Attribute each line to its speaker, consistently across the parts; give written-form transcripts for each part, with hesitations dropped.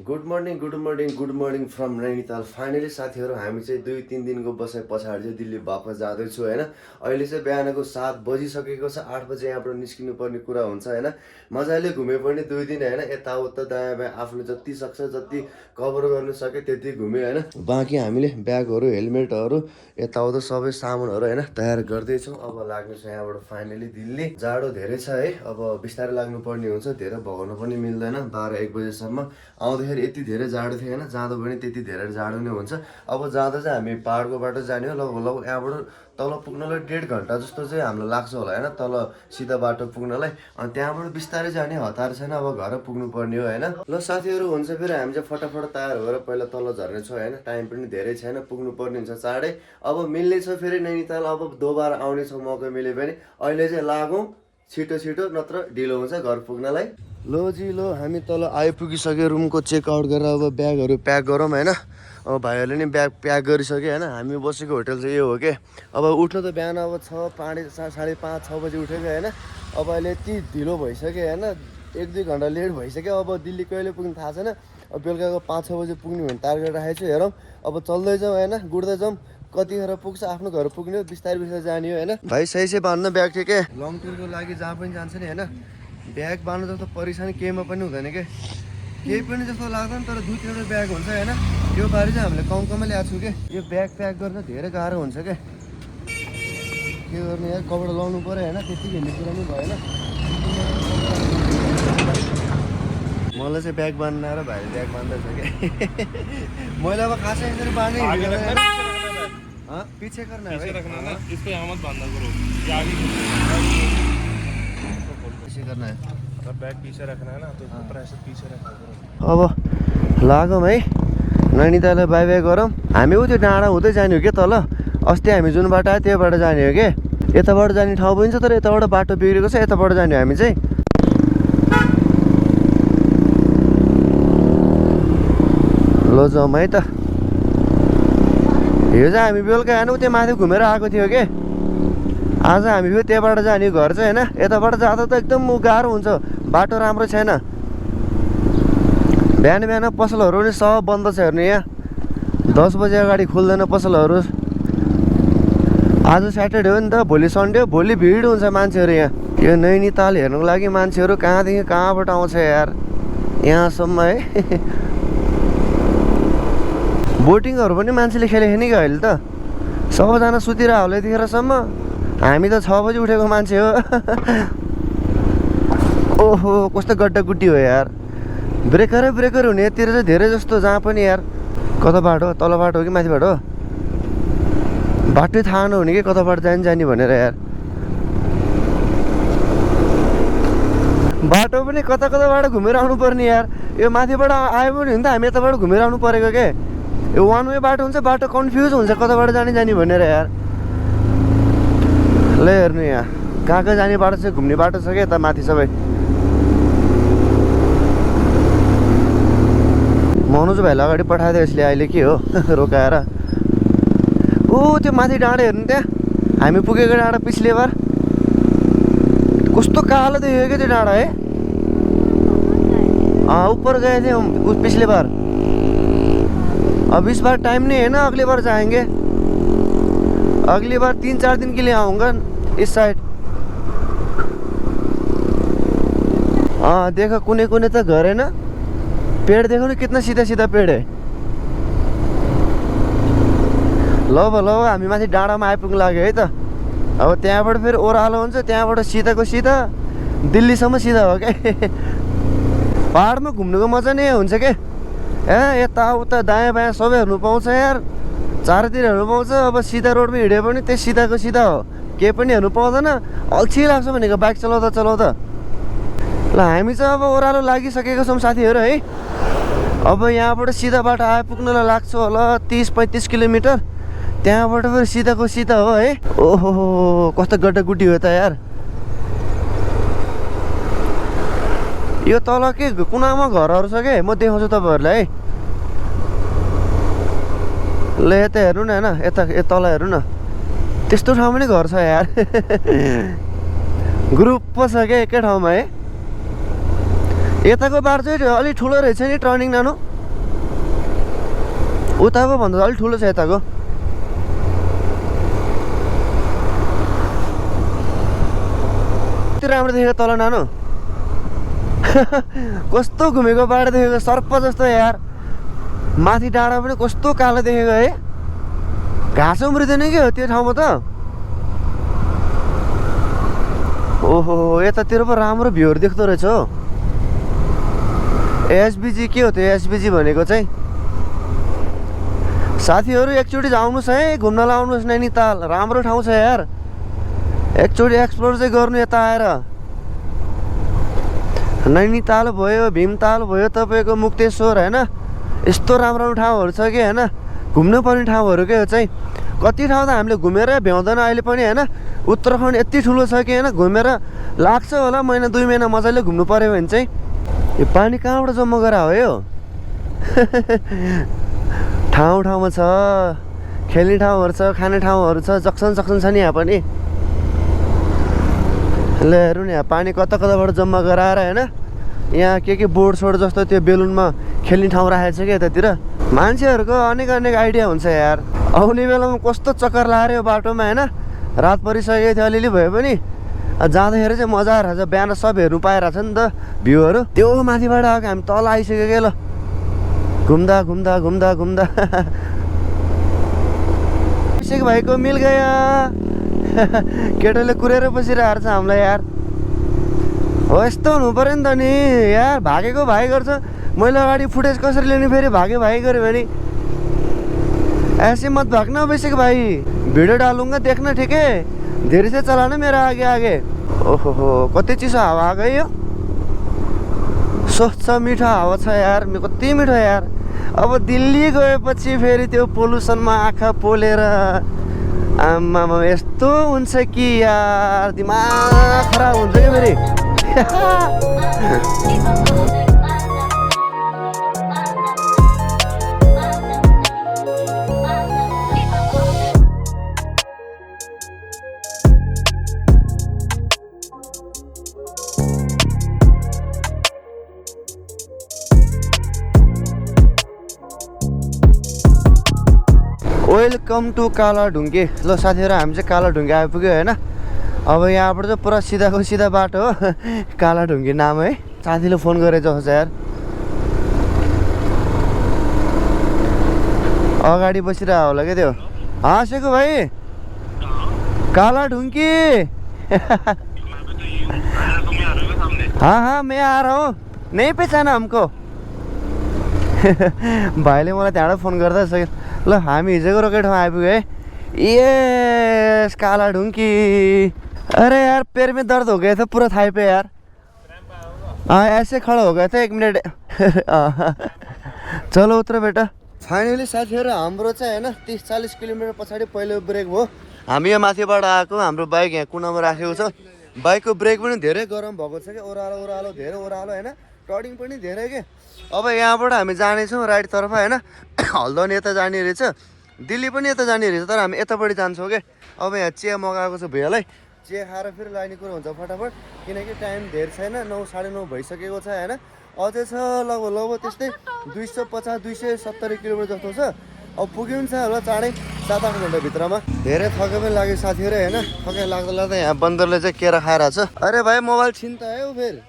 Speaker 1: Good morning from Nainital. Finally साथीहरू हामी चाहिँ 2-3 दिनको बसाइ पछाडि चाहिँ दिल्ली वापस जाँदैछु होइन। अहिले चाहिँ बिहानको 7 बजिसकेको छ। 8 बजे यहाँबाट निस्किनु पर्ने कुरा हुन्छ होइन। मजाले घुमे पनि 2 दिन होइन, यताउता दायाँ बायाँ आफूले जति सक्छ जति कभर गर्नु सके त्यति घुम्यो होइन। बाँकी हामीले ब्यागहरू हेलमेटहरू यताउता सबै सामानहरू होइन तयार गर्दैछौँ। अब लाग्नु छ यहाँबाट फाइनली दिल्ली। जाडो धेरै छ है, अब बिस्तारै लाग्नु पर्ने हुन्छ, धेरै भगाउनु पनि मिल्दैन। 12-1 बजेसम्म आउँदाखेरि यति धेरै जाडो थियो होइन, जाँदा पनि त्यति धेरै जाडो नै हुन्छ। अब जाँदा चाहिँ हामी पाहाडको बाटो जाने हो। लगभग यहाँबाट तल पुग्नलाई 1.5 घन्टा जस्तो चाहिँ हामीलाई लाग्छ होला होइन, तल सिधा बाटो पुग्नलाई। अनि त्यहाँबाट बिस्तारै जाने, हतार छैन, अब घर पुग्नु पर्ने हो होइन। ल साथीहरू हुन्छ, फेरि हामी चाहिँ फटाफट तयार भएर पहिला तल झर्नेछौँ होइन। टाइम पनि धेरै छैन, पुग्नु पर्ने हुन्छ चाँडै। अब मिल्ने छ फेरि नैनीताल, अब दोबारा आउनेछौँ मौका मिल्यो भने। अहिले चाहिँ लागौँ छिटो नत्र ढिलो हुन्छ घर पुग्नलाई। लो जी लो, हामी तल आइपुगिसक्यो। रुमको चेकआउट गरेर अब ब्यागहरू प्याक गरौँ होइन। अब भाइहरूले नि ब्याग प्याक गरिसक्यो होइन। हामी बसेको होटल चाहिँ यो हो कि अब उठ्नु त बिहान अब 5:30-6 बजी उठेको होइन। अब अहिले यति ढिलो भइसक्यो होइन, 1-2 घन्टा लेट भइसक्यो। अब दिल्ली कहिले पुग्नु थाहा छैन। अब बेलुकाको 5-6 बजी पुग्ने भने टार्गेट राखेको छु। हेरौँ अब चल्दै जाउँ होइन, गुड्दै जाउँ, कतिखेर पुग्छ आफ्नो घर पुग्ने हो, बिस्तारै जाने हो होइन। भाइ सही बाँध्नु ब्याग ठिकै। लङ टुरको लागि जहाँ पनि जान्छ नि होइन, ब्याग बाँध्नु जस्तो परेशानी केहीमा पनि हुँदैन कि, केही पनि जस्तो लाग्दैन। तर 2-3वटा ब्याग हुन्छ होइन, त्यो बारे चाहिँ हामीले कममा ल्याएको छु कि। यो ब्याग प्याक गर्न धेरै गाह्रो हुन्छ क्या, के गर्ने यार, कपडा लाउनु पऱ्यो होइन, त्यतिकै हिँड्ने कुरा पनि भएन। मलाई चाहिँ ब्याग बाँध्न आएर भाइले ब्याग बाँध्दैछ क्या। मैले अब खासै यसरी बाँध्नै पीछे करना है,
Speaker 2: पीछे रखना ना, इसको यहाँ मत बांधना करो, ये आगे
Speaker 1: पीछे करना है।
Speaker 2: अगर बैग पीछे रखना है ना तो ऊपर ऐसे पीछे रखना करो।
Speaker 1: अब लागौँ है, नैनीताललाई बाई बाई गरौँ। हामी ऊ त्यो डाँडा हुँदै जाने हो क्या तल। अस्ति हामी जुन बाटो आयो त्योबाट जाने हो कि। यताबाट जाने ठाउँ पनि छ, तर यताबाट बाटो बिग्रेको छ, यताबाट जाने हो हामी चाहिँ। ल जाउँ है त। यो चाहिँ हामी बेलुका हेर्नु त्यो माथि घुमेर आएको थियो कि, आज हामी फेरि त्यहाँबाट जाने घर चाहिँ होइन। यताबाट जाँदा त एकदम गाह्रो हुन्छ, बाटो राम्रो छैन। बिहान पसलहरू पनि सब बन्द छ हेर्नु। यहाँ 10 बजे अगाडि खुल्दैन पसलहरू। आज स्याटरडे हो नि त, भोलि सन्डे हो, भोलि भिड हुन्छ मान्छेहरू यहाँ। यो नैनीताल हेर्नुको लागि मान्छेहरू कहाँदेखि कहाँबाट आउँछ यार यहाँसम्म है। बोटिङहरू पनि मान्छेले खेलेको नि अहिले त, सबैजना सुतिरह होला यतिखेरसम्म। हामी त 6 बजी उठेको मान्छे हो। ओहो कस्तो गड्डागुड्डी हो यार, ब्रेकर हुने यतिर चाहिँ धेरै जस्तो जहाँ पनि यार। कता बाटो, तल बाटो हो कि माथि बाटो, बाटै थाहा नहुने कि कताबाट जाने भनेर यार। बाटो पनि कताबाट घुमेर आउनु पर्ने यार। यो माथिबाट आयो भने त हामी यताबाट घुमेर आउनु परेको के। यो वान वे बाटो हुन्छ, बाटो कन्फ्युज हुन्छ कताबाट जाने भनेर यार। ल हेर्नु यहाँ कहाँ जाने बाटो चाहिँ घुम्ने बाटो छ क्या यता माथि सबै। मनोज भाइलाई अगाडि पठाइदियो यसले अहिले, के हो रोकाएर। ऊ त्यो माथि डाँडा हेर्नु, त्यहाँ हामी पुगेको डाँडा पिछले बार कस्तो कालो देख्यो क्या त्यो डाँडा है। ऊपर गए थे हम पिछले बार। अब इस बार टाइम नहीं है ना, अगली बार जाएंगे। अगली बार 3-4 दिन के लिए आऊँगा इस साइड। देखो कुने तो घर है ना, पेड़ देखो ना कितना सीधा पेड़ है। ल हामी माथि डाँडामा आइपुग्नु लाग्यो है त। अब त्यहाँबाट फेरि ओह्रालो हुन्छ, त्यहाँबाट सिधाको सिधा दिल्लीसम्म सिधा हो क्या। पाहाडमा घुम्नुको मजा नै हुन्छ क्या। यताउता दायाँ बायाँ सबै हेर्नु पाउँछ यार, चारैतिर हेर्नु पाउँछ। अब सिधा रोडमा हिँड्यो भने त्यो सिधाको सिधा हो, केही पनि हेर्नु पाउँदैन। अल्छी लाग्छ भनेको बाइक चलाउँदा। ल हामी चाहिँ अब ओह्रालो लागिसकेको छौँ साथीहरू है। अब यहाँबाट सिधा बाटो आइपुग्नलाई लाग्छ होला 30-35 किलोमिटर। त्यहाँबाट फेरि सिधाको सिधा हो है। ओहो कस्तो गड्डागुड्डी हो त यार। यो तल के कुनामा घरहरू छ क्या, म देखाउँछु तपाईँहरूलाई है। ल यता हेर्नु न होइन, यता तल हेर्नु न, त्यस्तो ठाउँमा नि घर छ यार। ग्रुप पो छ क्या एकै ठाउँमा है। यताको बाटो चाहिँ अलिक ठुलो रहेछ नि, टर्निङ नानु। उताको भन्दा अलिक ठुलो छ यताको। कति राम्रो देखेको तल नानो। कस्तो घुमेको बाटो देखेको सर्प जस्तो यार। माथि डाँडा पनि कस्तो कालो देखेको है। घाँस उम्रिँदैन के हो त्यो ठाउँमा त। ओहो यतातिर पो राम्रो भ्यूहरू देख्दो रहेछ हो। एसबिजी के हो त्यो एसबिजी भनेको चाहिँ? साथीहरू एकचोटि आउनुहोस् है, घुम्न लाउनुहोस् नैनीताल। राम्रो ठाउँ छ यार, एकचोटि एक्सप्लोर चाहिँ गर्नु यता आएर। नैनीताल भयो, भीमताल भयो, तपाईँको मुक्तेश्वर होइन, यस्तो राम्रो राम्रो ठाउँहरू छ कि होइन, घुम्नु पर्ने ठाउँहरू के हो चाहिँ। कति ठाउँ त हामीले घुमेर भ्याउँदैन अहिले पनि होइन। उत्तराखण्ड यति ठुलो छ कि होइन, घुमेर लाग्छ होला महिना 2 महिना मजाले घुम्नु पऱ्यो भने चाहिँ। यो पानी कहाँबाट जम्मा गरेर हो यो? ठाउँ ठाउँमा छ, खेल्ने ठाउँहरू छ, खाने ठाउँहरू छ, जक्सन छ नि यहाँ पनि। ल हेरौँ नि यहाँ पानी कता कताबाट जम्मा गराएर होइन। यहाँ के बोर्ड सोर्ड जस्तो त्यो बेलुनमा खेल्ने ठाउँ राखेको छ कि यतातिर। मान्छेहरूको अनेक अनेक आइडिया हुन्छ यार। आउने बेलामा कस्तो चक्कर लाएर यो बाटोमा होइन। रात परिसकेको थियो अलिअलि भए पनि जाँदाखेरि चाहिँ मजा आइरहेछ। बिहान सब हेर्नु पाइरहेछ नि त भ्यूहरू। त्यो माथिबाट आएको हामी तल आइसक्यो क्या। ल घुम्दा घुम्दा घुम्दा घुम्दा अभिषेक भाइको मिल गयो। केटाले कुरेर बसिरहेको छ हामीलाई यार। हो यस्तो हुनु पऱ्यो नि त नि यार। भागेको भाइ गर्छ। मैले अगाडि फुटेज कसरी लिने फेरि भागे भाइ गऱ्यो भने। ऐसे मत भागना अभिषेक भाई, भिडियो डालूंगा देखना ठीक है। धीरे से चलाना मेरा आगे आगे। ओहो कति चिसो हावा आ गयो। स्वच्छ मिठो हावा छ यार, कति मिठो यार। अब दिल्ली गएपछि फेरि त्यो पोल्युसनमा आँखा पोलेर आमामा यस्तो हुन्छ कि यार, दिमाग खराब हुन्छ क्या फेरि। Welcome to Kaladhunge. ल साथीहरू हामी चाहिँ कालाढुङ्गे आइपुग्यो होइन। अब यहाँबाट चाहिँ पुरा सिधाको सिधा बाटो हो। कालाढुङ्गे नाम है। साथीले फोन गरेछ यार। अगाडि बसिरहेको होला क्या त्यो। हाँसेको भाइ कालाढुङ्गे। हाँ मैं आ रहा हूँ, नहीं पहचाना हमको। भाइले मलाई त्यहाँबाट फोन गर्दा सक्यो। ल हामी हिजोको रोकेको ठाउँ आइपुग्यो है। ये कालाढुङ्गे। अरे यार पैर में दर्द हो गया था पूरा थाई पे यार। हाँ ऐसे खड़ा हो गया था 1 मिनट। चलो उत्रो बेटा। फाइनली साथीहरू हाम्रो चाहिँ होइन 30-40 किलोमिटर पछाडि पहिलो ब्रेक भयो। हामी यहाँ माथिबाट आएको, हाम्रो बाइक यहाँ कुनामा राखेको छ। बाइकको ब्रेक पनि धेरै गरम भएको छ क्या। ओह्रालो ओह्रालो धेरै ओह्रालो होइन, टर्निङ पनि धेरै के। अब यहाँबाट हामी जानेछौँ राइटतर्फ होइन। हल्द्वानी यता जाने रहेछ, दिल्ली पनि यता जाने रहेछ, तर हामी यतापट्टि जान्छौँ क्या। अब यहाँ चिया मगाएको छ भैयालाई। चिया खाएर फेरि लाने कुरो हुन्छ फटाफट, किनकि टाइम धेरै छैन। 9 साढे 9 भइसकेको छ होइन। अझै छ लगभग त्यस्तै 250-270 किलोमिटर जस्तो छ। अब पुग्यो नि छ होला चाँडै 7-8 घन्टाभित्रमा। धेरै थके पनि लाग्यो साथीहरू होइन। थकाइ लाग्दा लाग्दा यहाँ बन्दरले चाहिँ केरा खाइरहेको छ। अरे भाइ मोबाइल छिन्ता है हो फेरि।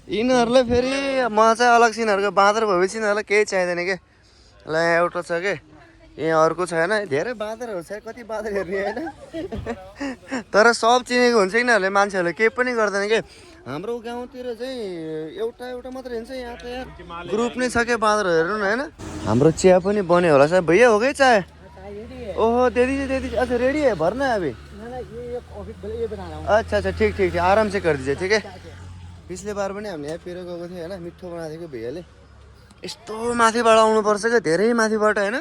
Speaker 1: यिनीहरूलाई फेरि म चाहिँ अलग यिनीहरूको बाँदर भएपछि यिनीहरूलाई केही चाहिँदैन कि। ल यहाँ एउटा छ कि, यहाँ अर्को छ होइन। धेरै बाँदरहरू छ, कति बाँदर हेर्ने होइन। तर सब चिनेको हुन्छ यिनीहरूले, मान्छेहरूले केही पनि गर्दैन कि। हाम्रो गाउँतिर चाहिँ एउटा मात्र हिँड्छ। यहाँ त यार ग्रुप नै छ क्या बाँदरहरू हेर्नु न होइन। हाम्रो चिया पनि बन्यो होला सायद। भैया हो गई चाय? ओहो दे दीजिए। अच्छा रेडी है, भरना है अभी? अच्छा ठीक आराम से कर दीजिए ठीक है। पिछले बार पनि हामीले यहाँ पेरो गएको थियो होइन, मिठो बनाएको थियो भैयाले। यस्तो माथिबाट आउनुपर्छ क्या, धेरै माथिबाट होइन।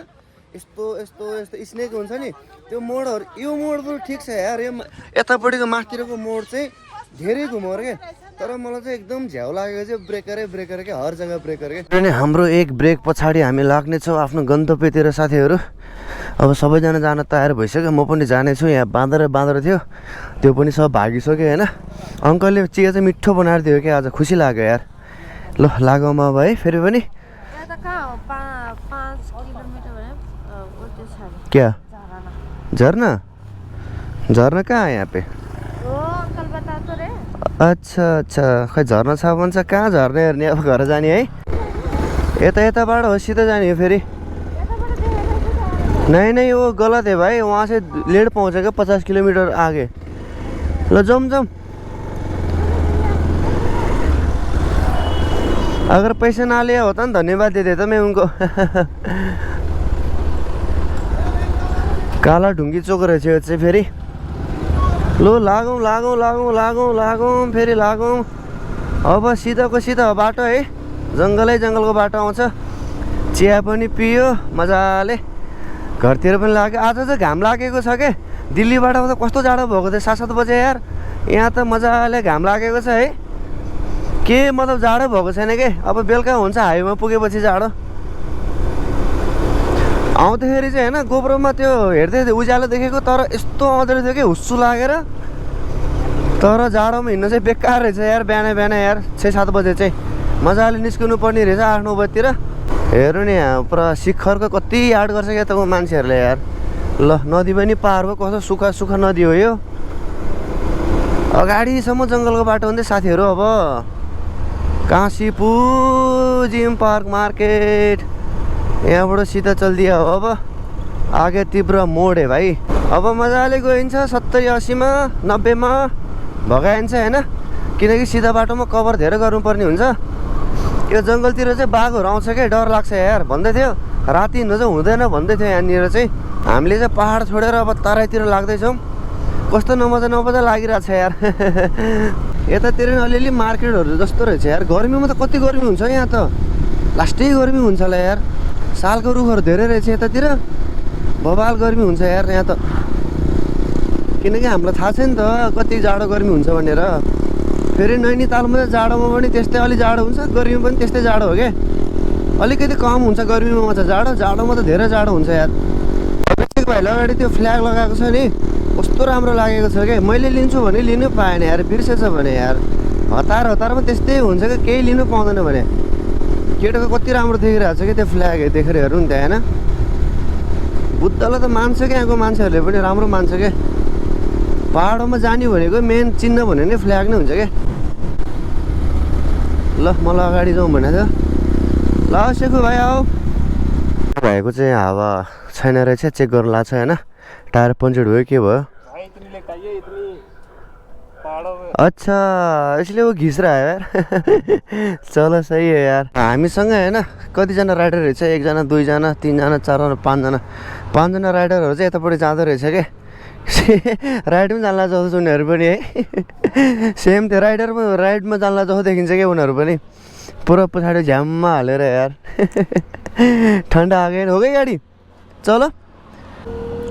Speaker 1: यस्तो यस्तो यस्तो स्नेक हुन्छ नि त्यो मोडहरू। यो मोड पनि ठिक छ यार। यो यतापट्टिको माथितिरको मोड चाहिँ धेरै घुमाएर क्या। तर मलाई चाहिँ एकदम झ्याउ लागेको चाहिँ ब्रेकर क्या, हर जग्गा ब्रेकर क्या। अनि हाम्रो एक ब्रेक पछाडि हामी लाग्नेछौँ आफ्नो गन्तव्यतिर साथीहरू। अब सबैजना जान तयार भइसक्यो, म पनि जानेछु। यहाँ बाँदर थियो, त्यो पनि सब भागिसक्यो होइन। अङ्कलले चिया चाहिँ मिठो बनाएर दियो क्या आज, खुसी लाग्यो यार। ल लागौँ अब है फेरि पनि।
Speaker 3: कहाँ हो 5 किलोमीटर भने त्यो छ अरे
Speaker 1: क्या
Speaker 3: झरना
Speaker 1: झरना झरना कहाँ है यहाँ पे
Speaker 3: हो अंकल बता तो रे
Speaker 1: अच्छा अच्छा खै झर्ना छ भन्छ कहाँ झर्ना हेर्ने अब घर जाने है यताबाट हो सीधा जाने हो फेरि नहीं नहीं वो गलत है भाई वहाँ से लेट पहुँचेगा 50 किलोमीटर आगे लो जम अगर पैसे ना लिया होता ना धन्यवाद दे देता मैं उनको काला ढुङ्गी चोक रहेछ यो चाहिँ फेरि लो लागौँ फेरि लागौँ अब सिधाको सिधा बाटो है जङ्गलको बाटो आउँछ चिया पनि पियो मजाले घरतिर पनि लाग्यो आज चाहिँ घाम लागेको छ के दिल्लीबाट त कस्तो जाडो भएको थियो 7-7 बजे यार यहाँ त मजाले घाम लागेको छ है के मतलब जाडो भएको छैन के अब बेलुका हुन्छ हाइवेमा पुगेपछि जाडो आउँदाखेरि चाहिँ होइन गोप्रोमा त्यो हेर्दै थियो उज्यालो देखेको तर यस्तो आउँदो रहेछ कि हुस्सु लागेर तर जाडोमा हिँड्नु चाहिँ बेकार रहेछ यार बिहान यार 6-7 बजे चाहिँ मजाले निस्किनु पर्ने रहेछ 8-9 बजीतिर हेर्नु नि यहाँ पुरा शिखरको कति याद गर्छ क्या त मान्छेहरूले यार ल नदी पनि पार भयो कस्तो सुखा नदी हो यो अगाडिसम्म जङ्गलको बाटो हुँदै साथीहरू अब काशीपुर जिम पार्क मार्केट यहाँबाट सिधा चलिदियो अब आगे तीव्र मोड है भाइ अब मजाले गइन्छ 70-80 मा 90 मा भगाइन्छ होइन किनकि सिधा बाटोमा कभर धेरै गर्नुपर्ने हुन्छ यो जङ्गलतिर चाहिँ बाघहरू आउँछ क्या डर लाग्छ यार भन्दै थियो राति हिँड्नु चाहिँ हुँदैन भन्दै थियो यहाँनिर चाहिँ हामीले चाहिँ पहाड छोडेर अब तराईतिर लाग्दैछौँ कस्तो नमजा लागिरहेको छ यार यतातिर नि अलिअलि मार्केटहरू जस्तो रहेछ यार गर्मीमा त कति गर्मी हुन्छ यहाँ त लास्टै गर्मी हुन्छ होला यार सालको रुखहरू धेरै रहेछ यतातिर बबाल गर्मी हुन्छ यार यहाँ त किनकि हामीलाई थाहा छ नि त कति जाडो गर्मी हुन्छ भनेर फेरि नैनीतालमा चाहिँ जाडोमा पनि त्यस्तै अलि जाडो हुन्छ गर्मीमा पनि त्यस्तै जाडो हो क्या अलिकति कम हुन्छ गर्मीमा चाहिँ जाडोमा त धेरै जाडो हुन्छ यार भाइले अगाडि त्यो फ्ल्याग लगाएको छ नि कस्तो राम्रो लागेको छ क्या मैले लिन्छु भने लिनु पाएन यार बिर्सेछ भने यार हतारमा त्यस्तै हुन्छ क्या केही लिनु पाउँदैन भने केटाको कति राम्रो देखिरहेको छ कि त्यो फ्ल्याग देखेर हेर्नु नि त्यहाँ होइन बुद्धलाई त मान्छ क्या यहाँको मान्छेहरूले पनि राम्रो मान्छ क्या पहाडमा जाने भनेको मेन चिन्ह भन्यो नि फ्ल्याग नै हुन्छ क्या ल मलाई अगाडि जाउँ भनेको थियो ल सेखु भाइ आऊ भाइको चाहिँ हावा छैन रहेछ चेक गर्नु लाग्छ होइन टायर पन्चर भयो के भयो अच्छा इसलिए वो घिस रहा है यार चलो सही है यार हामीसँग होइन कतिजना राइडर रहेछ 1 जना 2 जना 3 जना 4 जना 5 जना राइडरहरू चाहिँ यतापट्टि जाँदो रहेछ क्या राइड पनि जान्ला जस्तो उनीहरू पनि है सेम त्यो राइडमा जान्ला जस्तो देखिन्छ क्या उनीहरू पनि पुरा पछाडि झ्याममा हालेर यार ठन्डा आ गयो हो गई गाडी चलो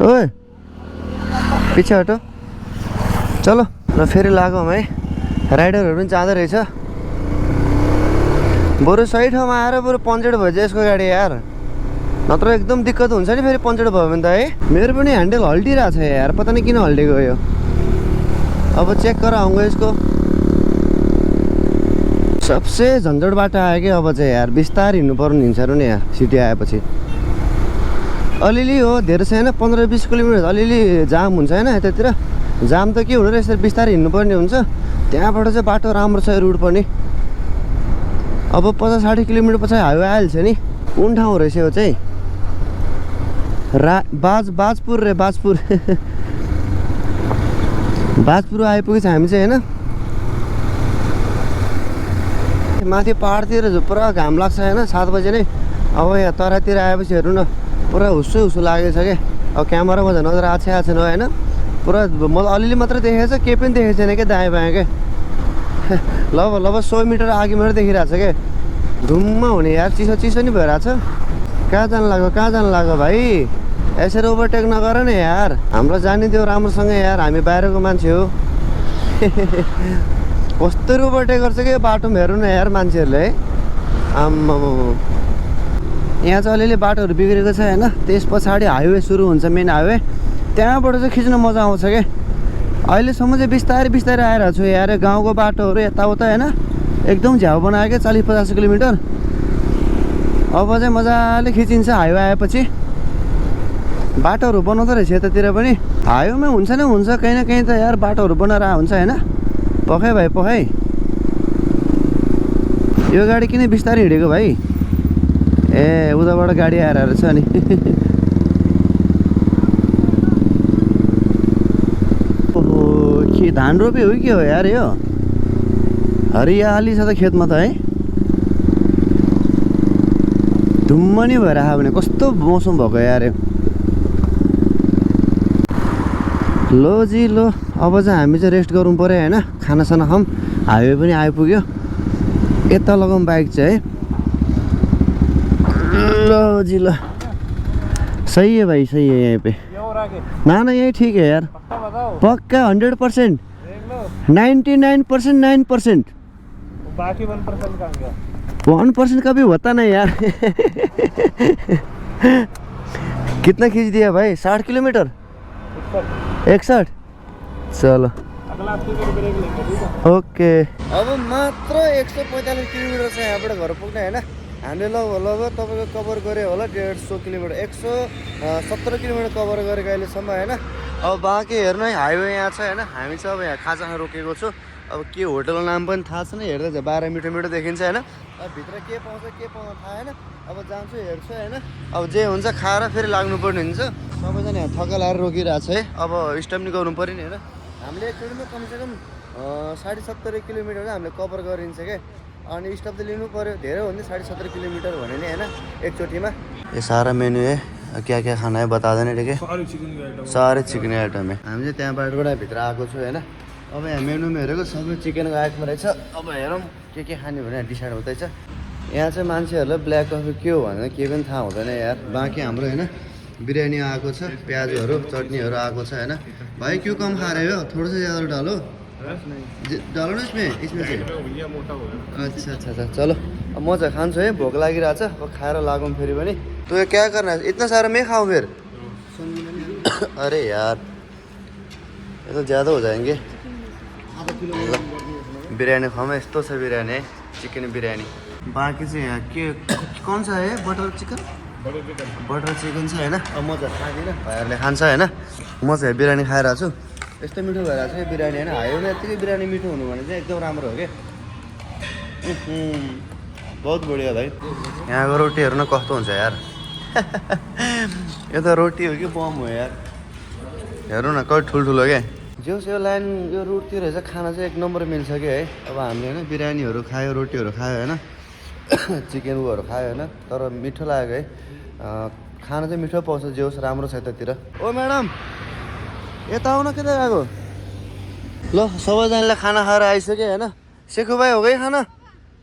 Speaker 1: ओए पछि हटो चलो ल फेरि लागौँ है राइडरहरू पनि जाँदो रहेछ बरु सही ठाउँमा आएर बरु पन्चर भयो चाहिँ यसको गाडी यार नत्र एकदम दिक्कत हुन्छ नि फेरि पन्चर भयो भने त है मेरो पनि ह्यान्डल हल्टिरहेको छ यार पता नहीं किन हल्टेको यो अब चेक गर आउँगा यसको सबसे झन्झट बाटो आयो कि अब चाहिँ यार बिस्तार हिँड्नु पर्ने हिँड्छहरू नि यहाँ सिटी आएपछि अलिअलि हो धेरै छैन 15-20 किलोमिटर अलिअलि जाम हुन्छ होइन यतातिर जाम त के हुनु रहेछ बिस्तारै हिँड्नुपर्ने हुन्छ त्यहाँबाट चाहिँ बाटो राम्रो छ रुट पनि अब 50-60 किलोमिटर पछाडि हाइवे आइहाल्छ नि कुन ठाउँ रहेछ यो चाहिँ बाजपुर रे बाजपुर बाजपुर आइपुगेछ हामी चाहिँ होइन माथि पहाडतिर पुरा घाम लाग्छ होइन 7 बजे नै अब यहाँ तराईतिर आएपछि हेर्नु न पुरा हुस्सु लागेको छ क्या अब क्यामेरामा झन् नजर आएको छैन होइन पुरा मलाई अलिअलि मात्र देखेको छ केही पनि देखेको छैन क्या दायाँ बायाँ क्या लगभग 100 मिटर अघि मात्रै देखिरहेको छ क्या धुम्म हुने यार चिसो नि भइरहेको छ कहाँ जानु लाग्यो भाइ यसरी ओभरटेक नगर न यार हाम्रो जाने त्यो राम्रोसँग यार हामी बाहिरको मान्छे हो कस्तो ओभरटेक गर्छ कि बाटोमा हेर्नु न यार मान्छेहरूले है आम्मा यहाँ चाहिँ अलिअलि बाटोहरू बिग्रेको छ होइन त्यस पछाडि हाइवे सुरु हुन्छ मेन हाइवे त्यहाँबाट चाहिँ खिच्न मजा आउँछ क्या अहिलेसम्म चाहिँ बिस्तारै आइरहेको छु यार गाउँको बाटोहरू यताउता होइन एकदम झ्याउ बनायो क्या 40-50 किलोमिटर अब चाहिँ मजाले खिचिन्छ हाइवे आएपछि बाटोहरू बनाउँदो रहेछ यतातिर पनि हाइवेमा हुन्छ न हुन्छ कहीँ न कहीँ त यार बाटोहरू बनाएर हुन्छ होइन पखाइ भाइ पखाइ यो गाडी किन बिस्तारै हिँडेको भाइ ए उताबाट गाडी आएर रहेछ अनि ओहो के धान रोपे हो के हो यार यो हरियाली छ त खेतमा त है धुम्म नि भएर आयो भने कस्तो मौसम भएको यार यो लो जी लो अब चाहिँ हामी चाहिँ रेस्ट गरौँ पऱ्यो होइन खानासाना खाऊँ हाइवे पनि आइपुग्यो यता लगाउँ बाइक चाहिँ है लो जी लो सही है भाई सही है यहाँ पे ना ना यही ठीक है यार पक्का 100% 99%
Speaker 2: बाकी 1% कहाँ गया
Speaker 1: 1% कभी होता नहीं यार कितना खींच दिया भाई 60 किलोमीटर 61 चलो
Speaker 2: अगला हफ्ते में ब्रेक लेंगे ठीक है
Speaker 1: ओके अब मात्र 145 किलोमिटर छ यहाँबाट घर पुग्ने होइन हामीले लगभग तपाईँको कभर गऱ्यो होला 150 किलोमिटर 170 किलोमिटर कभर गरेको अहिलेसम्म होइन अब बाँकी हेर्नु है हाइवे यहाँ छ होइन हामी चाहिँ अब यहाँ खाजा खान रोकेको छु अब के होटलको नाम पनि थाहा छैन हेर्दा चाहिँ 12 मिठो मिठो देखिन्छ होइन अब भित्र के पाउँछ के पाउँछ थाहा होइन अब जान्छु हेर्छु होइन अब जे हुन्छ खाएर फेरि लाग्नुपर्ने हुन्छ सबैजना यहाँ थका लाएर रोकिरहेको छ है अब स्टप नि गर्नु पऱ्यो नि होइन हामीले एकचोटिमा कमसेकम 70.5 किलोमिटर हामीले कभर गरिन्छ क्या अनि स्टप त लिनु पऱ्यो धेरै हो भने 70.5 किलोमिटर भने नि होइन एकचोटिमा ये सारा मेन्यू है क्या क्या खाना है बता देने ठीक है सारे चिकन आइटम है हामी चाहिँ त्यहाँबाट भित्र आएको छु होइन अब यहाँ मेन्यूमा हेरेको सबै चिकनको आइटम रहेछ अब हेरौँ के खाने भनेर डिसाइड हुँदैछ यहाँ चाहिँ मान्छेहरूलाई ब्ल्याक कफी के हो भनेर केही पनि थाहा हुँदैन यार बाँकी हाम्रो होइन बिरयानी आएको छ प्याजहरू चटनीहरू आएको छ होइन भाइ क्यों कम खा रहे हो थोड़ा सा ज़्यादा डालो डालो न इसमें चाहिँ अच्छा अच्छा अच्छा चलो अब म चाहिँ खान्छु है भोक लागिरहेको छ अब खाएर लागौँ फेरि पनि तँ यो क्या करना है इतना सारा मैं खाऊँ फिर अरे यार ये तो ज़्यादा हो जाएंगे बिरयानी खाऊँ यस्तो छ बिरयानी है चिकन बिरयानी बाँकी चाहिँ यहाँ के कौन सा है बटर चिकन बटर चिकन छ होइन अब म चाहिँ खाँदिनँ भाइहरूले खान्छ होइन म चाहिँ बिरयानी खाइरहेको छु यस्तो मिठो भइरहेको छ बिरयानी होइन हाइवेमा यत्तिकै बिरयानी मिठो हुनु भने चाहिँ एकदम राम्रो हो क्या बहुत बढिया भाइ यहाँको रोटीहरू न कस्तो हुन्छ यार यो त रोटी हो कि बम हो यार हेर्नु न कति ठुल्ठुलो क्या जोस् यो लाइन यो रुटतिर चाहिँ खाना चाहिँ एक नम्बर मिल्छ क्या है अब हामीले होइन बिरयानीहरू खायो रोटीहरू खायो होइन चिकन उहरू खायो होइन तर मिठो लाग्यो है खाना चाहिँ मिठो पाउँछ जे होस् राम्रो छ यतातिर ओ म्याडम यता आउन किन गएको ल सबैजनाले खाना खाएर आइसक्यो होइन सेखु भाइ हो गई खाना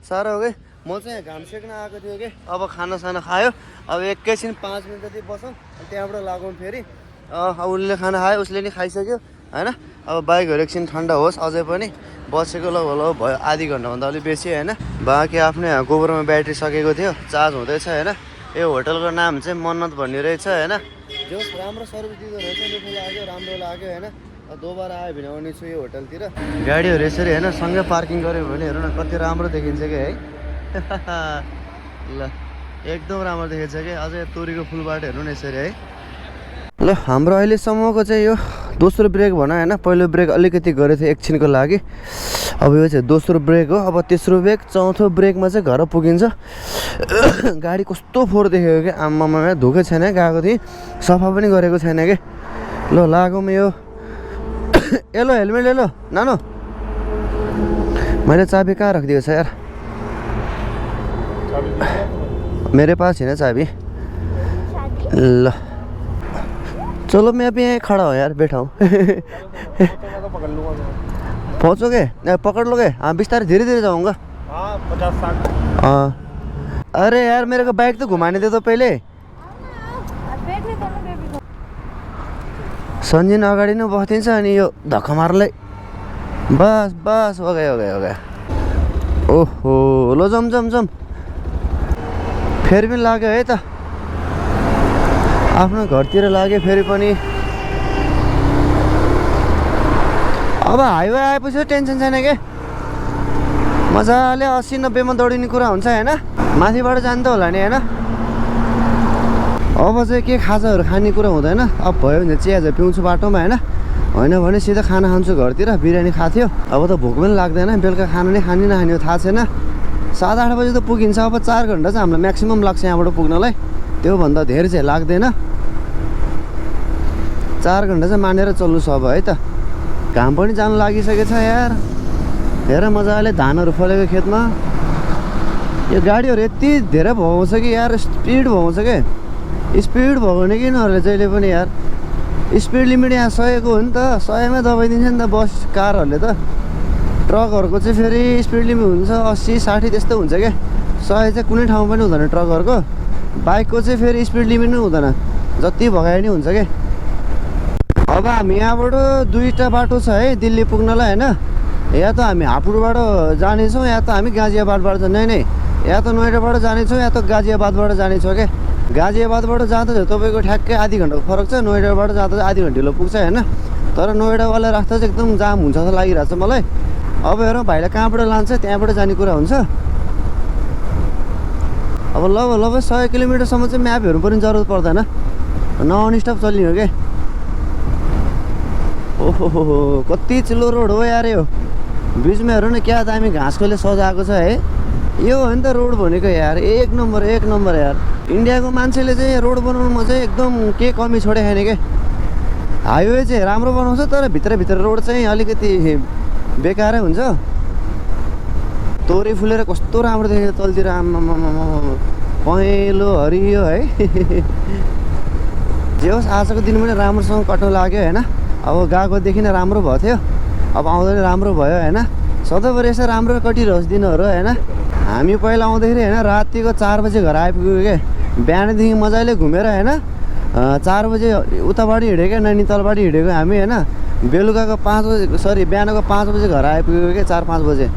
Speaker 1: साह्रो हो गई म चाहिँ यहाँ घाम सेक्न आएको थियो कि अब खानासाना खायो अब एकैछिन 5 मिनट जति बसौँ त्यहाँबाट लागौँ फेरि अब उसले खाना खायो उसले नि खाइसक्यो होइन अब बाइकहरू एकछिन ठन्डा होस् अझै पनि बसेको लगभग भयो आधी घन्टाभन्दा अलिक बेसी होइन बाँकी आफ्नै गोबरमा ब्याट्री सकेको थियो चार्ज हुँदैछ होइन यो होटलको नाम चाहिँ मन्नत भन्ने रहेछ होइन जो राम्रो सर्भिस दिँदो रहेछ मिठो लाग्यो राम्रो लाग्यो होइन दोबारा आयो भने आउने छु यो होटलतिर गाडीहरू यसरी होइन सँगै पार्किङ गऱ्यो भने हेर्नु न कति राम्रो देखिन्छ कि है ल एकदम राम्रो देखिन्छ कि अझै तोरीको फुलबाट हेर्नु न यसरी है ल हाम्रो अहिलेसम्मको चाहिँ यो दोस्रो ब्रेक भनौँ होइन पहिलो ब्रेक अलिकति गरेको थियो एकछिनको लागि अब यो चाहिँ दोस्रो ब्रेक हो अब तेस्रो ब्रेक चौथो ब्रेकमा चाहिँ घर पुगिन्छ गाडी कस्तो फोहोर देखेको क्या आम्मामा धोकै छैन गएको थिएँ सफा पनि गरेको छैन कि ल लागौँ यो एलो हेलमेट एलो नानो मैले चाबी कहाँ रखिदिएको छ यार मेरे पास है ना चाबी ल चलो मैं अभी यहाँ खड़ा हूँ यार बैठा हूँ पहुँचोगे पकड़ लोगे हाँ बिस्तार धीरे धीरे जाऊँगा
Speaker 2: हाँ 50-60
Speaker 1: हाँ अरे यार मेरे को बाइक तो घुमाने दे तो पहले सन्जिन अगाडि नै बस्दिन्छ अनि यो धक्का मार्लै बस बस हो गयो ओहो लो जम फेरि पनि लाग्यो है त आफ्नो घरतिर लाग्यो फेरि पनि अब हाइवे आएपछि टेन्सन छैन के मजाले 80-90 मा दौडिने कुरा हुन्छ हैन माथिबाट जान्छ होला नि होइन अब चाहिँ के खाजाहरू खानेकुरा हुँदैन अब भयो भने चिया चाहिँ पिउँछु बाटोमा होइन भने सिधा खाना खान्छु घरतिर बिरयानी खाएको थियो अब त भोक पनि लाग्दैन बेलुका खाना नै खाने नखाने हो थाहा छैन 7-8 बजी त पुगिन्छ अब 4 घन्टा चाहिँ हामीलाई म्याक्सिमम् लाग्छ यहाँबाट पुग्नलाई त्योभन्दा धेरै चाहिँ लाग्दैन 4 घन्टा चाहिँ मानेर चल्नु छ अब है त घाम पनि जानु लागिसकेछ यार हेर मजाले धानहरू फलेको खेतमा यो गाडीहरू यति धेरै भगाउँछ कि यार स्पिड भगाउँछ के स्पिड भगाउने कि नहरूले जहिले पनि यार स्पिड लिमिट यहाँ 100 को हो नि त 100मा दबाइदिन्छ नि त बस कारहरूले त ट्रकहरूको चाहिँ फेरि स्पिड लिमिट हुन्छ 80-60 त्यस्तो हुन्छ क्या 100 चाहिँ कुनै ठाउँमा पनि हुँदैन ट्रकहरूको बाइकको चाहिँ फेरि स्पिड लिमिट नै हुँदैन जति भगाए नि हुन्छ क्या अब हामी यहाँबाट 2टा बाटो छ है दिल्ली पुग्नलाई होइन या त हामी हापुडबाट जानेछौँ या त हामी गाजियाबादबाट नै या त नोएडाबाट जानेछौँ या त गाजियाबादबाट जानेछौँ क्या गाजियाबादबाट जाँदा चाहिँ तपाईँको ठ्याक्कै आधी घन्टाको फरक छ नोएडाबाट जाँदा चाहिँ आधी घन्टिलो पुग्छ होइन तर नोएडावाला रास्ता चाहिँ एकदम जाम हुन्छ जस्तो लागिरहेको छ मलाई अब हेरौँ भाइलाई कहाँबाट लान्छ त्यहाँबाट जाने कुरा हुन्छ अब ल 100 किलोमिटरसम्म चाहिँ म्याप हेर्नु पनि जरुरत पर्दैन नन स्टप चल्ने हो क्या ओहो कति चिल्लो रोड हो यार यो बिचमा हेर्नु न क्या दामी घाँसकोले सजाएको छ है यो हो नि त रोड भनेको यार एक नम्बर यार इन्डियाको मान्छेले चाहिँ रोड बनाउनुमा चाहिँ एकदम के कमी छोडे छैन क्या हाइवे चाहिँ राम्रो बनाउँछ तर भित्र रोड चाहिँ अलिकति बेकारै हुन्छ तोरी फुलेर कस्तो राम्रो देखेको तलतिर पहेँलो हरियो है जे होस् आजको दिन पनि राम्रोसँग कट्नु लाग्यो होइन अब गएकोदेखि नै राम्रो भएको थियो अब आउँदा नि राम्रो भयो होइन सधैँभरि यसो राम्रो कटिरहोस् दिनहरू होइन हामी पहिला आउँदाखेरि होइन रातिको 4 बजे घर आइपुग्यो क्या बिहानदेखि मजाले घुमेर होइन 4 बजे उताबाट हिँडेको क्या नैनीतालबाट हिँडेको हामी होइन बेलुकाको 5 बजे बिहानको 5 बजे घर आइपुग्यो क्या 4-5 बजे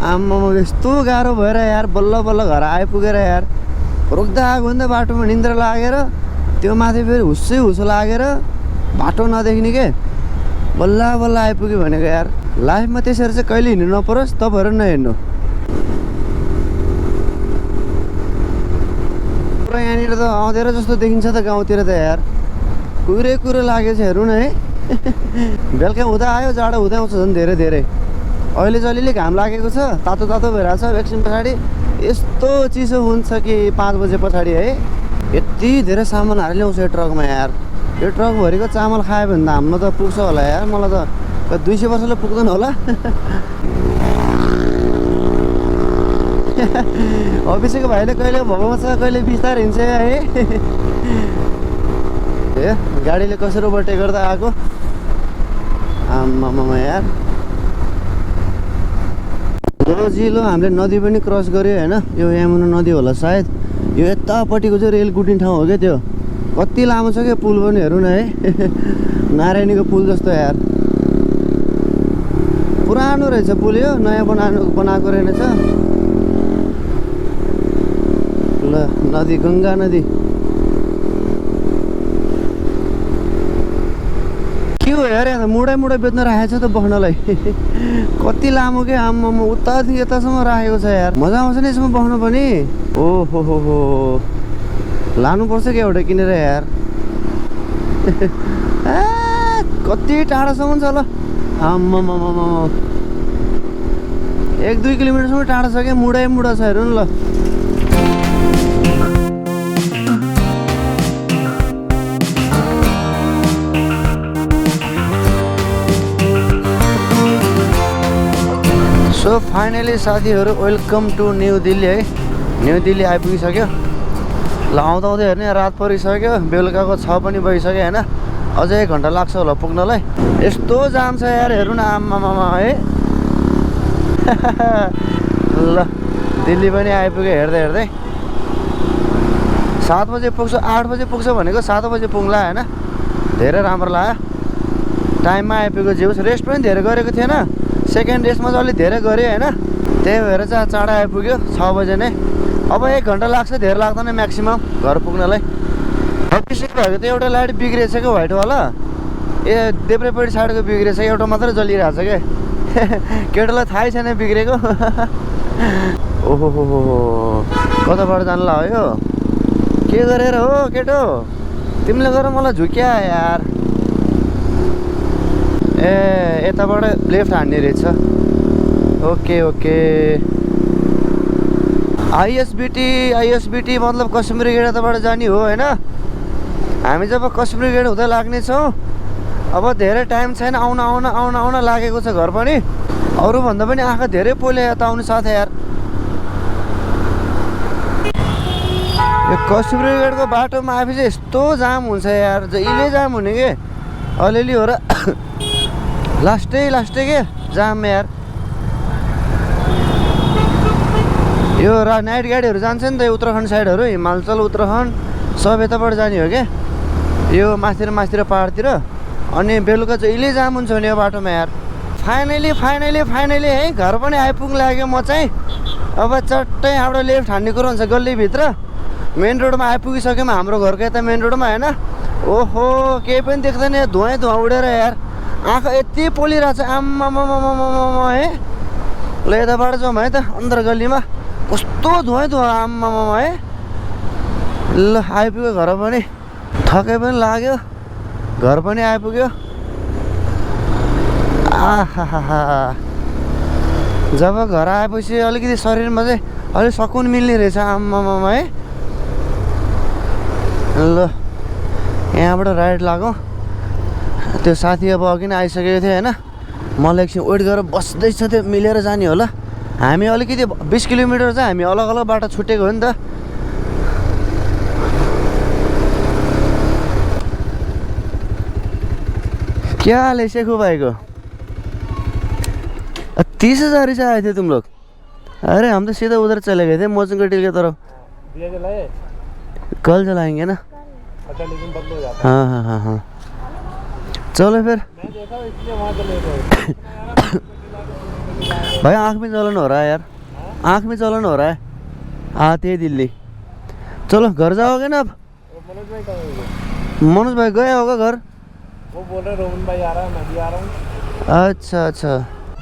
Speaker 1: आम्मा यस्तो गाह्रो भएर यार बल्ल घर आइपुगेर यार रोक्दा आएको नि त बाटोमा निन्द्रा लागेर त्यो माथि फेरि हुस्सो लागेर बाटो नदेख्ने के बल्ल आइपुग्यो भनेको यार लाइफमा त्यसरी चाहिँ कहिले हिँड्नु नपरोस् तपाईँहरू नहिँड्नु पुरा यहाँनिर त आउँदैन जस्तो देखिन्छ त गाउँतिर त यार कुरो लागेछ हेर्नु न है बेलुका हुँदा आयो जाडो हुँदै आउँछ झन् धेरै अहिले जलिले घाम लागेको छ तातो भइरहेको छ एकछिन पछाडि यस्तो चिसो हुन्छ कि 5 बजे पछाडि है यति धेरै सामानहरू ल्याउँछ यो ट्रकमा यार यो ट्रकभरिको चामल खायो भने त हाम्रो त पुग्छ होला यार मलाई त 200 वर्षले पुग्दैन होला अफिसको भाइले कहिले भगाउँछ कहिले बिस्तार हिँड्छ है ए गाडीले कसरी ओभरटेक गर्दा आएको आम्मामा यार जिलो हामीले नदी पनि क्रस गऱ्यो होइन यो यमुना नदी होला सायद यो यतापट्टिको चाहिँ रेल कुट्ने ठाउँ हो क्या त्यो कति लामो छ क्या पुल पनि हेरौँ न है नारायणीको पुल जस्तो यार पुरानो रहेछ पुल यो नयाँ बनाएको रहेछ ल नदी गङ्गा नदी के हो यार यहाँ त मुडै बेच्न राखेको छ त बस्नलाई कति लामो के आम्मामा उतादेखि यतासम्म राखेको छ यार मजा आउँछ नि यसमा बस्नु पनि ओहो लानुपर्छ क्या एउटा किनेर यार कति टाढोसम्म छ ल आम्मामा 1-2 किलोमिटरसम्म टाढो छ क्या मुडा छ हेर्नु न ल सो फाइनली साथीहरू वेलकम टु न्यू दिल्ली है न्यू दिल्ली आइपुगिसक्यो ल आउँदा हेर्ने रात परिसक्यो बेलुकाको 6 पनि भइसक्यो होइन अझै 1 घन्टा लाग्छ होला पुग्नलाई यस्तो जाम छ यार हेर्नु न आम्मामा है ल दिल्ली पनि आइपुग्यो हेर्दै 7 बजे पुग्छ 8 बजे पुग्छ भनेको 7 बजे पुग्ला होइन धेरै राम्रो लाग्यो टाइममा आइपुग्यो जे होस् रेस्ट पनि धेरै गरेको थिएन सेकेन्ड रेस्टमा चाहिँ अलिक धेरै गऱ्यो होइन त्यही भएर चाहिँ चाँडो आइपुग्यो 6 बजे नै अब 1 घन्टा लाग्छ धेरै लाग्दैन म्याक्सिमम घर पुग्नलाई अफिसको भएको त एउटा लाइट बिग्रेछ क्या व्हाइटवाला ए देब्रेपट्टि साइडको बिग्रेछ एउटा मात्रै जलिरहेछ क्या केटालाई थाहै छैन बिग्रेको ओहो कताबाट जानु लाग्यो के गरेर हो केटो तिमीले गर मलाई झुक्या यार ए यताबाट लेफ्ट हान्ने रहेछ ओके ओके आइएसबिटी मतलब कश्मीरी गेट यताबाट जाने हो होइन हामी जब कश्मीरी गेट हुँदै लाग्नेछौँ अब धेरै टाइम छैन आउन लागेको छ घर पनि अरूभन्दा पनि आँखा धेरै पोले यता आउनु साथै यार यो कश्मीरी गेटको बाटोमा आएपछि यस्तो जाम हुन्छ यार जहिले जाम हुने के अलिअलि हो र लास्टै के जाम यार यो नाइट गाडीहरू जान्छ नि त यो उत्तराखण्ड साइडहरू हिमाचल उत्तराखण्ड सब यताबाट जाने हो क्या यो मास्तिर पहाडतिर अनि बेलुका जहिले जाम हुन्छ नि यो बाटोमा यार फाइनली है घर पनि आइपुग्नु लाग्यो म चाहिँ अब चट्टै हाम्रो लेफ्ट हान्ने कुरो हुन्छ गल्लीभित्र मेन रोडमा आइपुगिसक्यौँ हाम्रो घरको यता मेन रोडमा होइन ओहो केही पनि देख्दैन धुवा उडेर यार आँखा यति पोलिरहेको छ आम्मामामामामा है ल यताबाट जाउँ है त अन्तर गल्लीमा कस्तो धुवा आम्मामामा है ल आइपुग्यो घर पनि थकै पनि लाग्यो घर पनि आइपुग्यो आहा जब घर आएपछि अलिकति शरीरमा चाहिँ अलिक सकुन मिल्ने रहेछ आम्मामामा है ल यहाँबाट राइड लागौँ त्यो साथी अब अघि नै आइसकेको थियो होइन मलाई एकछिन वेट गरेर बस्दैछ त्यो मिलेर जाने होला हामी अलिकति 20 किलोमिटर चाहिँ हामी अलग अलग बाटो छुटेको हो नि त क्या हाल है शेखू भाई को 30,000 से आए थे तुम लोग अरे हम तो सीधा उधर चले गए थे मोचन कटील की तरफ
Speaker 2: दिया जलाए
Speaker 1: कल चलाएंगे ना
Speaker 2: अच्छा लेकिन बंद हो जाता
Speaker 1: हाँ चलो फिर
Speaker 2: मैं देखा इसलिए वहाँ चले गए
Speaker 1: भाई आँख में जलन हो रहा है यार आँख में जलन हो रहा है आते ही दिल्ली चलो घर जाओगे ना अब
Speaker 2: मनोज भाई कहाँ गए
Speaker 1: मनोज भाई गए होगा घर
Speaker 2: वो बोल रहे रोहन भाई आ रहा है मैं भी आ रहा हूँ
Speaker 1: अच्छा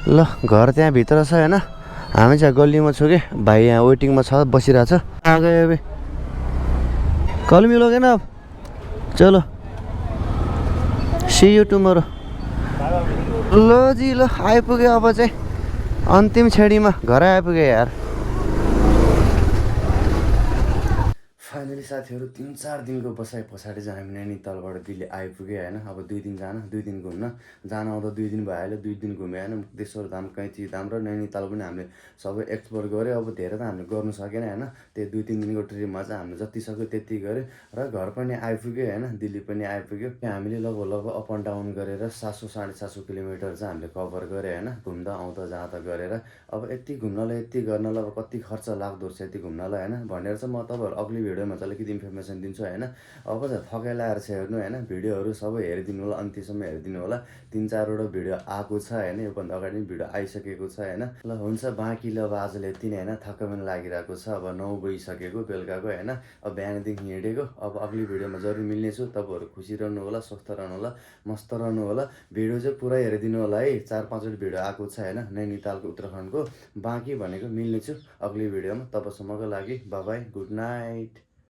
Speaker 1: ल घर त्यहाँ भित्र छ होइन हामी चाहिँ गल्लीमा छु कि भाइ यहाँ वेटिङमा छ बसिरहेछ आ गए अभी कल मिलोगे ना अब चलो सी यू टुमोरो ल जी ल आइपुग्यो अब चाहिँ अन्तिम छेडीमा घरै आइपुग्यो यार फाइनली साथीहरू 3-4 दिनको बसाइ पछाडि चाहिँ हामी नैनीतालबाट दिल्ली आइपुग्यो होइन अब 2 दिन जान 2 दिन घुम्न जान आउँदा 2 दिन भइहाल्यो 2 दिन घुम्यो होइन मुक्तेश्वर धाम कैथी धाम र नैनीताल पनि हामीले सबै एक्सप्लोर गऱ्यो अब धेरै त हामीले गर्नु सकेन होइन त्यो 2-3 दिनको ट्रिपमा चाहिँ हामीले जति सक्यो त्यति गऱ्यो र घर पनि आइपुग्यो होइन दिल्ली पनि आइपुग्यो हामीले लगभग अप एन्ड डाउन गरेर 700-750 किलोमिटर चाहिँ हामीले कभर गऱ्यो होइन घुम्दा आउँदा जाँदा गरेर अब यति घुम्नलाई यति गर्नलाई अब कति खर्च लाग्दो रहेछ यति घुम्नलाई होइन भनेर चाहिँ म तपाईँहरू अघिल्लो भिडियोमा चाहिँ अलिकति इन्फर्मेसन दिन्छु होइन अब चाहिँ थकाइ लागेर छ हेर्नु होइन भिडियोहरू सबै हेरिदिनु होला अन्त्यसम्म हेरिदिनु होला 3-4वटा भिडियो आएको छ होइन योभन्दा अगाडि भिडियो आइसकेको छ होइन ल हुन्छ बाँकी ल अब आजले यति नै होइन थक्क पनि लागिरहेको छ अब 9 बजिसकेको बेलुकाको होइन अब बिहानदेखि हिँडेको अब अघिल्लो भिडियोमा जरुर मिल्नेछु तपाईँहरू खुसी रहनु होला स्वस्थ रहनु होला मस्त रहनु होला भिडियो चाहिँ पुरै हेरिदिनु होला है 4-5वटा भिडियो आएको छ होइन नैनीतालको उत्तराखण्डको बाँकी भनेको मिल्नेछु अघिल्लो भिडियोमा तबसम्मको लागि बाई गुड नाइट